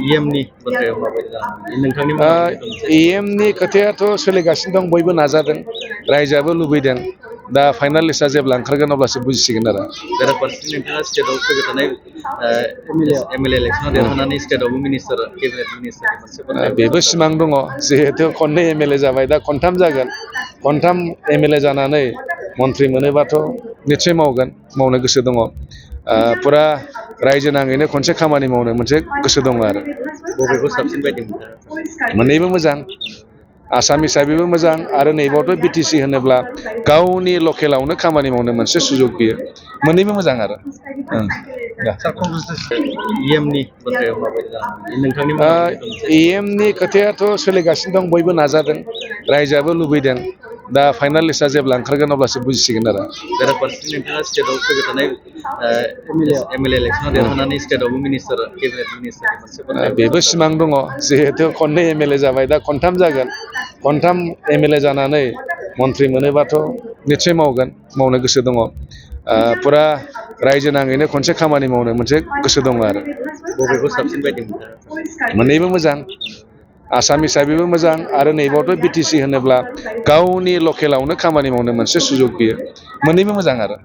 EMनि बाथ्रायाव माबायदि जानानै नोंथांनि मुलाम्फानि EMनि खोथायाथ' सोलिगासिनो दं, बयबो नाजादों, रायजोआबो लुबैदों। दा फाइनाल लिस्टआ जेब्ला ओंखारगोन अब्लासो बुजिसिगोन आरो। बेराफारसेथिं नोंथाङा स्टेटआव फैबाय थानाय MLA इलेक्सनाव देरहानानै स्टेटआवबो मिनिस्टार केबिनेट मिनिस्टारनि मोनसे बाथ्रायाव बेबो सिमां दङ, जिहेथु खननै MLA जाबाय, दा खनथाम जागोन। खनथाम MLA जानानै मन्थ्रि मोनोबाथ' निस्सय मावगोन, मावनो गोसो दङ। फुरा रायजो नाङैनो खनसे खामानि मावनो मोनसे गोसो दङ आरो। बबेखौ साबसिन बायदि मोनदों? मोननैबो मोजां, आसाम हिसाबैबो मोजां, आरो नैबावथ' BTC होनोब्ला गावनि लकेलावनो खामानि मावनो मोनसे सुजुग बियो, मोननैबो मोजां आरो। EMनि बाथ्रायाव माबायदि जानानै नोंथांनि मुलाम्फानि EMनि खोथायाथ' सोलिगासिनो दं, बयबो नाजादों, रायजोआबो लुबैदों। दा फाइनाल लिस्टआ जेब्ला ओंखारगोन अब्लासो बुजिसिगोन आरो। बेराफारसेथिं नोंथाङा स्टेटआव फैबाय थानाय MLA इलेक्सनाव देरहानानै स्टेटआवबो मिनिस्टार केबिनेट मिनिस्टारनि मोनसे बाथ्रायाव बेबो सिमां दङ, जिहेथु खननै MLA जाबाय, दा खनथाम जागोन। खनथाम MLA जानानै मन्थ्रि मोनोबाथ' निस्सय मावगोन, मावनो गोसो दङ। फुरा रायजो नाङैनो खनसे खामानि मावनो मोनसे गोसो दङ आरो। बबेखौ साबसिन बायदि मोनदों? मोननैबो मोजां, आसाम हिसाबैबो मोजां, आरो नैबावथ' BTC होनोब्ला गावनि लकेलावनो खामानि मावनो मोनसे सुजुग बियो, मोननैबो मोजां आरो।